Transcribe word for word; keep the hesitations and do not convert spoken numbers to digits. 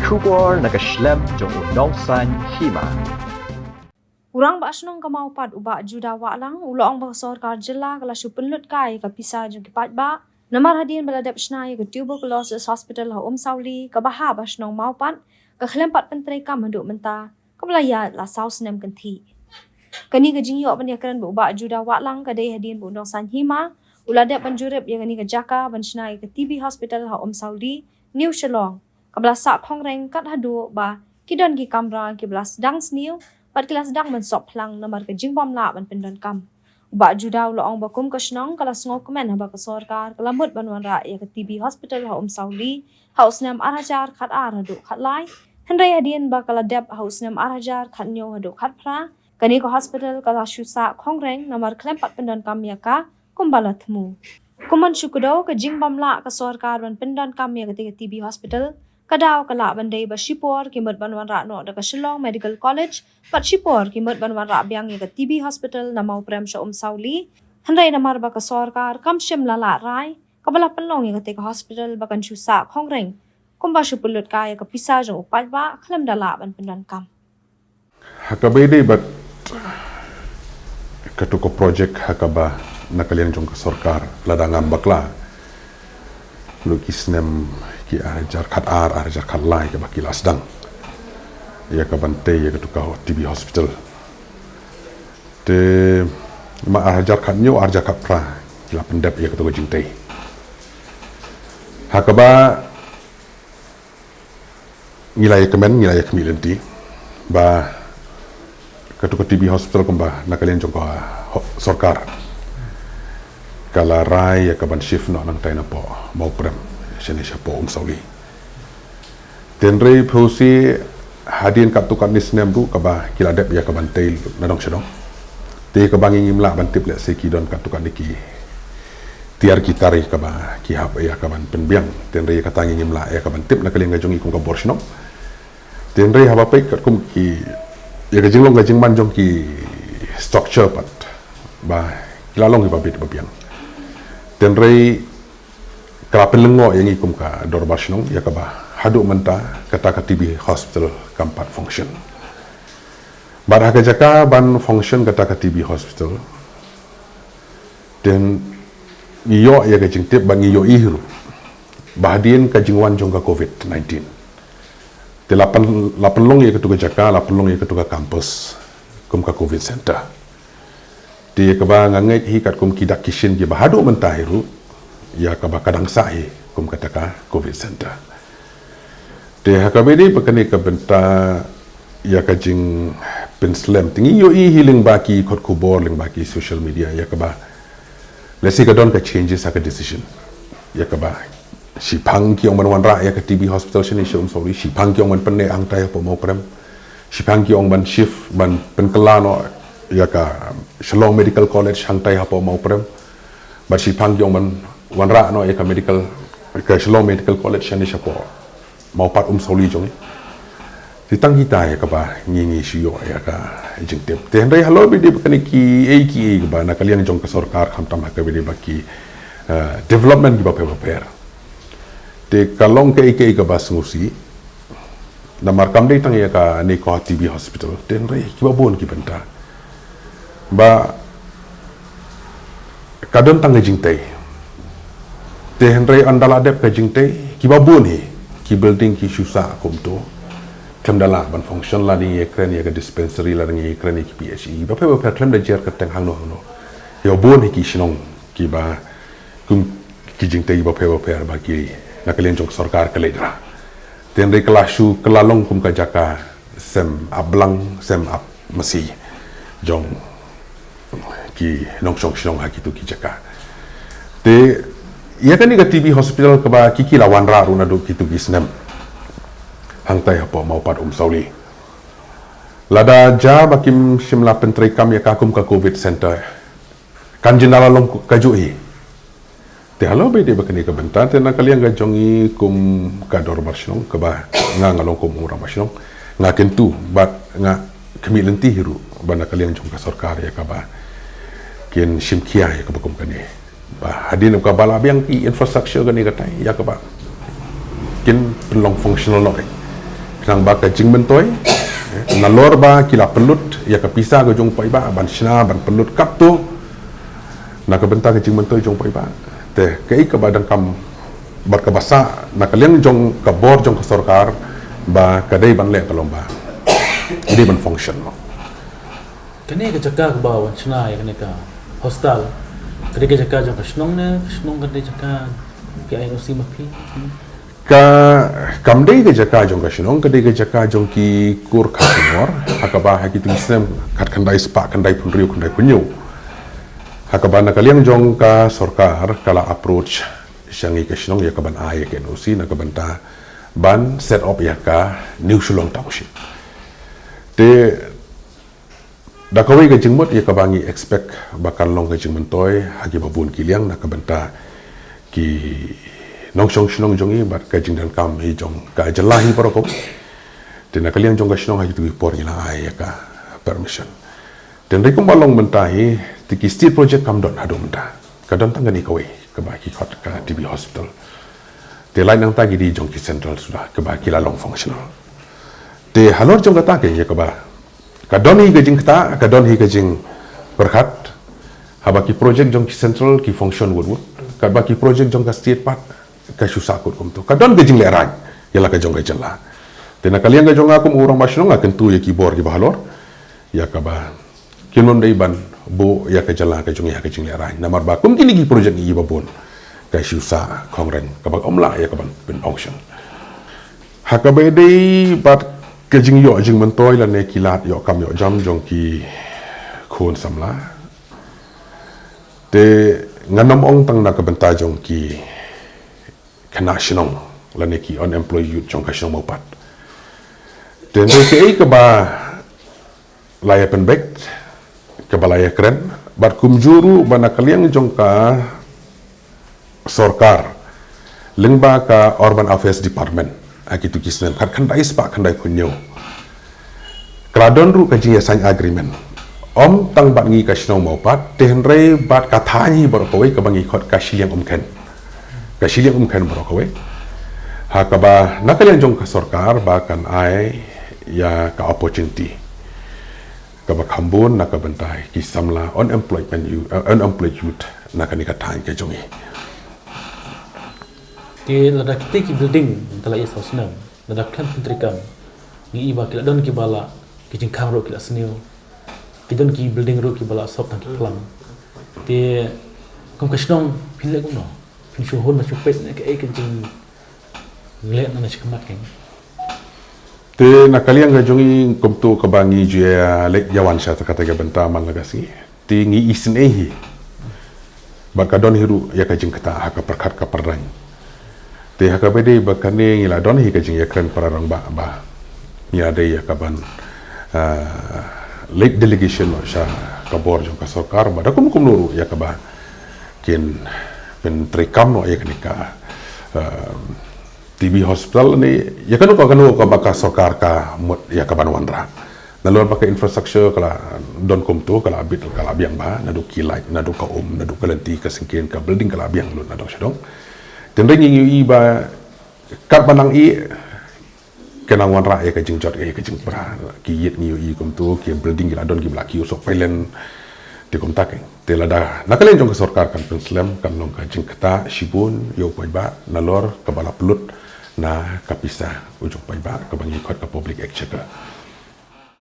Khubor na ka shlem jong u Nongsaiñ Hima. U Rangbah Shnong ka Mawpat u Bah Judah Wahlang u la ong ba ka sorkar jylla ka la shu pynlut kai ka pisa jong ki paidbah namar hadien ba la dep shna ïa ka tuberculosis hospital ha Umsawli kaba hap ha shnong Mawpat, ka khlem pat pyntreikam haduh mynta, kaba la ïaid la saw snem kynthih. Kane ka jingïoh ban ïakren bad u Bah Judah Wahlang ka dei hadien ba u Nongsaiñ Hima u la dep ban jurip ïa kane ka jaka ban shna ïa ka T B hospital ha Umsawli, New Shillong, kaba la sah khongreng kat haduh ba ki don ki kamra kiba la sdang sniew bad ki la sdang ban sop phlang namar ka jingbym lah ban pyndonkam. U Bah Judah u la ong ba kum ka shnong ka la sngewkmen haba ka sorkar ka la mut ban wanrah ïa ka T B hospital ha Umsawli ha u snem ar hajar khat ar haduh khat lai, hynrei hadien ba ka la dep ha u snem ar hajar khat hynñiew haduh khat phra, kane ka hospital ka la shu sah khongreng namar khlem pat pyndonkam ïa ka kumba la thmu. Kum ban shu kdew ka jingbym lah ka sorkar ban pyndonkam ïa kata ka T B hospital, ka daw ka lah ban dei ba shipor ki mut ban wanrah noh da ka Shillong Medical College bad shipor ki mut ban wanrah biang ïa ka T B hospital na Mawprem sha Umsawli, hynrei namar ba ka sorkar kam shym la lah rai, kaba la pynlong ïa kata ka hospital ba kan shu sah khongreng kumba shu pynlut kai ïa ka pisa jong u paidbah khlem da lah ban pyndonkam. Ha kaba ïadei bad katu ka projek ha kaba na ka liang jong ka sorkar lada ngam bakla, la ki snem ki ar hajar khat ar, ar hajar khat lai kaba ki la sdang ïa ka ban tei ïa katu ka T B hospital. Te ma ar hajar khat hynñiew, ar hajar khat phra ki la pyndep ïa katu ka jingtei. Ha kaba ngi la ïa kmen, ngi la ïa khmih lynti ba katu ka T B hospital kumba na ka liang jong ka sorkar ka la rai ïa ka ban shift noh nangtai napoh Mawprem shane shapoh Umsawli. Te hynrei phi sngewthuh hadien katto katne snem ruh kaba ki la dep ïa ka ban tei nadong shadong. Te kaba ngi ngim lah ban tip lehse ki don katto katne ki tiar ki tar ïa kaba ki hap ïa ka ban pynbiang. Te hynrei kata ngi ngim lah ïa ka ban tip na ka liang ka jong ngi kum ka bor shnong. Te hynrei haba peit katkum ki ïa ka jinglong ka jingman jong ki structure pat ba ki la long kiba bit ba biang. Te hynrei ka la pynlyngngoh ïa ngi kum ka dorbar shnong ïa kaba haduh mynta kata ka T B hospital kam pat function. Bad ha ka jaka ban function kata ka T B hospital, te ngi ïoh ïa ka jingtip bad ngi ïohi hi ruh ba hadien ka jingwan jong ka covid nineteen, te la pyn, la pynlong ïa katu ka jaka, la pynlong ïa katu ka campus kum ka covid center. Te ïa kaba nga ngeit hi katkum ki dak ki shin kiba haduh mynta hi ruh ïa kaba ka dang sah hi kum kata ka covid center. Te ha kaba ïadei bad kane ka bynta ïa ka jingpynslem, te ngi ïohi hi lyngba ki kot khubor, lyngba ki social media ïa kaba lehse ka don ka changes ha ka decision ïa kaba shiphang ki ong ban wanrah ïa ka T B hospital shane sha Umsawli, shiphang ki ong ban pynneh hangtai hapoh Mawprem, shiphang ki ong ban shift ban pynkylla noh ïa ka Shillong Medical College hangtai hapoh Mawprem, bad shiphang ki ong ban wanrah noh ïa ka medical, ka Shillong Medical College shane shapoh Mawpat Umsawli jong ngi. Te tang kita ïa kaba ngi ngi shu ïoh ïa ka jingtip. Te hynrei halor ba ïadei bad kane kiei kiei kaba na ka liang jong ka sorkar khamtam ha kaba ïadei bad ki development kiba pher ba pher. Te ka long kaei kaei kaba sngewsih. Namar kam dei tang ïa kane ka T B hospital, te hynrei kiba bun ki bynta ba ka don tang ka jingtei. Te hynrei ynda la dep ka jingtei, kiba bun hi ki building ki shu sah kumto khlem da lah ban function, lada ngi ïakren ïa ka dispensary, lada ngi ïakren ïa ki P H E, bapher bapher, khlem da jer kyrteng hangno hangno. Ïa bun hi ki shnong kiba kum ki jingtei bapher bapher ba ki na ka liang jong ka sorkar ka leit rah. Te hynrei ka la shu, ka la long kum ka jaka sem ap blang sem ap masi jong ki nongshong shnong ha kitu ki jaka. Te ïa kane ka T B hospital kaba ki ki la wanrah ruh naduh kitu ki snem hangtai hapoh Mawpat Umsawli. Lada jia ba kim shym la pyntreikam ïa ka kum ka covid center, kan jin da la long kajuh hi. Te halor ba ïadei bad kane ka bynta, te na ka liang ka jong ngi kum ka dorbar shnong kaba nga nga long kum u rangbah shnong, nga kyntu bad nga khmih lynti hi ruh ba na ka liang jong ka sorkar ïa kaba kin shim khia ïa kaba kum kane. Ba hadien kaba la biang ki infrastructure kane katai ïa kaba kin pynlong functional noh. Nang ba ka jingmyntoi, nalor ba ki la pynlut ïa ka pisa ka jong u paidbah ban shna ban pynlut katto na ka bynta ka jingmyntoi jong u paidbah. Te kaei kaba donkam bad kaba sah na ka liang jong ka bor jong ka sorkar ba ka dei ban leh ka long ba ka dei ban function noh. Kane ka jaka kaba wan shna ïa kane ka hostel, ka dei ka jaka jong ka shnong ne ka shnong ka dei jaka ki ai N O C ma phi? Ka, kam dei ka jaka jong ka shnong, ka dei ka jaka jong ki kur ka shnong. Ha kaba ha kito ki snem khatkhyndai spah khyndaiphew hynriew khyndaiphew hynñiew, ha kaba na ka liang jong ka sorkar ka la approach sha ngi ka shnong ïa ka ban ai ïa ka N O C na ka bynta ban set up ïa ka New Shillong Township. Te da kawei ka jingmut ïa kaba ngi expect ba kan long ka jingmyntoi ha kiba bun ki liang na ka bynta ki nongshong shnong jong ngi bad ka jingdonkam hi jong ka jylla hi baroh kawei. Te na ka liang jong ka shnong ha kito ki por ngi la ai ïa ka permission. Te hynrei kumba long mynta hi, te ki state project kam don haduh mynta. Ka don tang kane kawei kaba ki khot ka T B hospital. Te lai nangta ki dei jong ki central suda kaba ki la long functional. Te halor jong kata ka ïa kaba ka don hi ka jingktah, ka don hi ka jingpyrkhat. Haba ki project jong ki central ki function wut wut, katba ki project jong ka state pat ka shu sah kut kumto. Ka don ka jinglehrain ïa la ka jong ka jylla. Te na ka liang ka jong nga kum u rangbah shnong nga kyntu ïa ki bor kiba halor ïa kaba kin ym dei ban buh ïa ka jylla ka jong ngi ha ka jinglehrain. Namar ba kum kine ki project ngi ba bun ka shu sah khongren kaba ym lah ïa ka ban pynfunction. Ha kaba dei bad ka jingïoh jingmyntoi lane ki lad ïoh kam ïoh jam jong ki khun samla. Te ngan ym ong tang na ka bynta jong ki khynnah shnong lane ki unemployed youth jong ka shnong Mawpat. Te hynrei kaei kaba la ïa pynbeit, kaba la ïa kren bad kumjuh ruh ba na ka liang jong ka sorkar lyngba ka Urban Affairs Department ha kito ki snem khatkhyndai spah khyndaiphew hynñiew ka la don ruh ka jingïasain agreement. Ym tang bad ngi ka shnong Mawpat, te hynrei bad ka thaiñ hi baroh kawei kaba ngi khot ka shiliang Umkhen. Ka shiliang Umkhen baroh kawei. Ha kaba na ka liang jong ka sorkar ba kan ai ïa ka opportunity kaba kham bun na ka bynta ki samla unemployment youth, eh, unemployed youth na kane ka thaiñ ka jong ngi. Te lada kita ki building mynta la ïa saw snem, lada khlem pyntreikam, ngi i ba ki la don kiba la, ki jingkhang ruh ki la sniew, ki don ki building ruh kiba la sop tang ki phlang. Te kum ka shnong phin leh kumno? Phin shu hun ba shu peit ne kaei ka jingleh na na shi khmat kane? Te na ka liang ka jong ngi kumto kaba ngi ju ïa leit ïa wan sha kata ka bynta man la ka sngi. Te ngi isynei hi. Bad ka don hi ruh ïa ka jingktah ha ka pyrkhat ka pyrdain. Te ha kaba dei ba kane ngi la don hi ka jingïakren para rangbah ba ngi la dei ïa ka ban, ah, leit delegation noh sha ka bor jong ka sorkar ba da kum kumno ruh ïa kaba kin pyntreikam noh ïa kane ka, ah, T B hospital ne ïa kano ka kano kaba ka sorkar ka mut ïa ka ban wanrah. Nalor ba ka infrastructure ka la don kumto, ka la bit, ka la biang bha, naduh ki light, naduh ka um, naduh ka lynti, ka syngkien, ka building ka la biang lut naduh shadong. Te hynrei ngi ïohi ba katba nang ïeh ka nang wanrah ïa ka jingjot ïa ka jingpra. Ki ïit ngi ïohi kumto, ki building ki la don kiba la kiew sop pailen. Te kumta keiñ. Te lada na ka liang jong ka sorkar kan pynslem, kan long ka jingktah shibun ïa u paidbah nalor kaba la pynlut na ka pisa u jong u paidbah kaba ngi khot ka public exchequer.